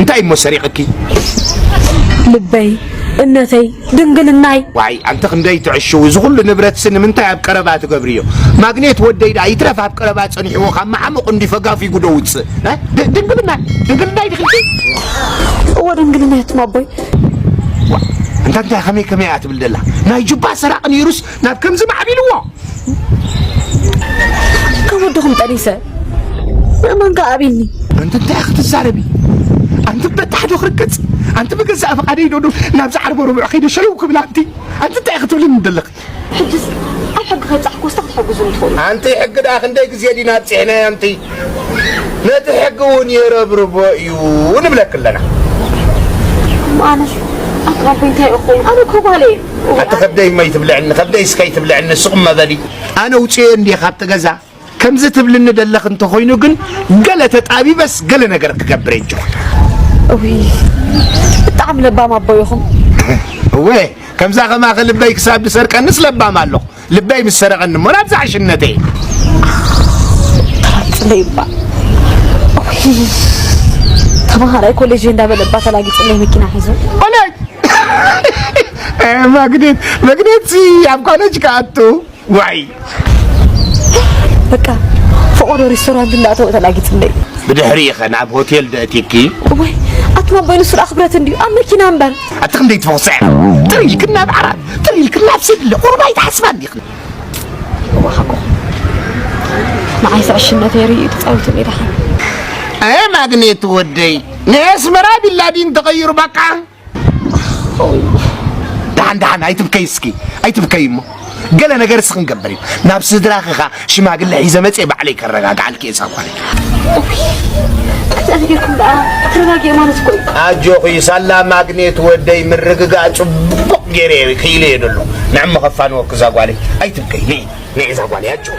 እንታይ እሞ ሰሪቕኪ? ልበይ፣ እምነተይ፣ ድንግልናይ። ዋይ ኣንቲ ክንደይ ትዕሽው፣ እዚ ኩሉ ንብረትሲ ንምንታይ ኣብ ቀረባ ትገብርዮ? ማግኔት ወደይ ደኣ ይትረፍ ኣብ ቀረባ ጸኒሕዎ ካብ መዓሙቕ እንዲ ፈጋፊጉ ዶ ውጽእ? እ? ድ- ድንግልና ድንግልና ይድኽልኪ? እዎ ድንግልና የትም ኣቦይ። እንታ እንታይ ከመይ ከመይ እያ ትብል ደላ? ናይ ጁባ ሰራቂ ነይሩስ ናብ ከምዚ ማዕቢልዎ? ካብ ወድኹም ጠኒሰ ምእማን ከኣ ኣቢኒ። ኣንቲ እንታይ ክትዛረቢ? ኣንቲ በታሕ ዶ ክርገጽ? ኣንቲ ብገዛእ ፍቓደይ ዶ ዶ ናብዚ ዓርቦ ርቡዕ ከይደ ሸለው ክብል ኣንቲ? ኣንቲ እንታይ ክትብልኒ ደለኺ? ሕጅስ ኣብ ሕጊ ከይብጻሕኩ ስታ ክትሕግዙ ትኽእሉ። ኣንቲ ሕጊ ደኣ ክንደይ ግዜ ዲና ኣብጺሕናዮ ኣንቲ? ነቲ ሕጊ እውን የረብርቦ እዩ ንብለኪ ኣለና። ኣነስ ኣቃልኩ እንታይ እኹም ኣነ እኮ ጓለ እየ። ኣቲ ከብደይ እሞ ይትብልዕኒ፣ ከብደይ እስከ ይትብልዕኒ፣ ስቕ እሞ በሊ። ኣነ ውፅዮ እንዲየ ካብቲ ገዛ። ከምዚ ትብልኒ ደለኽ እንተኾይኑ ግን ገለ ተጣቢበስ ገለ ነገር ክገብር እየ። እውይ ብጣዕሚ ለባም ኣቦ ኢኹም። እወ ከምዛ ከማኸ ልበይ ክሳብ ዝሰርቀንስ ለባም ኣለኹ። ልበይ ምስ ሰረቐኒ እሞ ናብዛ ዕሽነተይ። ተላጊፅለይ እባ። እውይ ተምሃራይ ኮሌጅ እንዳበለ እባ ተላጊፅለይ መኪና ሒዙ። ኮሌጅ ማግኔት ማግኔት ሲ ኣብ ኮሌጅ ክኣቱ ዋይ በቃ ፈቆዶ ሬስቶራንት እንዳእተወ ተላጊፅለይ። ብድሕሪ ኢኸ ናብ ሆቴል ደእቲኪ? እወይ ኣቱም ኣቦይ ንሱ ደኣ ክብረት እንድዩ ኣብ መኪና እምበር። ኣቲ ክንደይ ትፈኽስዐ ጥሪ ኢልክና ኣብ ዓራት ጥሪ ኢልክና ኣብ ሰድለ ቁርባ ይትሓስባ እንዲኽን እወ ሓቆ ንዓይስ ዕሽነተይ ርእዩ ተፃዊቱ ሜዳኻ ኣየ ማግኔት ወደይ ናይ ኣስመራ ቢላዲን ተቐይሩ በቃ። ደሓን ደሓን ኣይትብከይ እስኪ ኣይትብከይ እሞ ገለ ነገር እስኺ ክንገብር እዩ ናብ ስድራኺ ኻ ሽማግለ ሒዘ መፅየ ባዕለይ ከረጋግዓልኪ እየ እዛ ጓለይ። ከምዚ ኣነ ጌርኩም ደኣ ተረጋጊአ ማለት እኮ እዩ። ኣጆኺ ሳላ ማግኔት ወደይ ምርግጋእ ፅቡቕ ገይረ ክኢለ እየ ደሎ ንዕሞ ከፋንወኪ እዛ ጓለይ ኣይትብከይ ንዒ ንዒ እዛ ጓለይ ኣጆኺ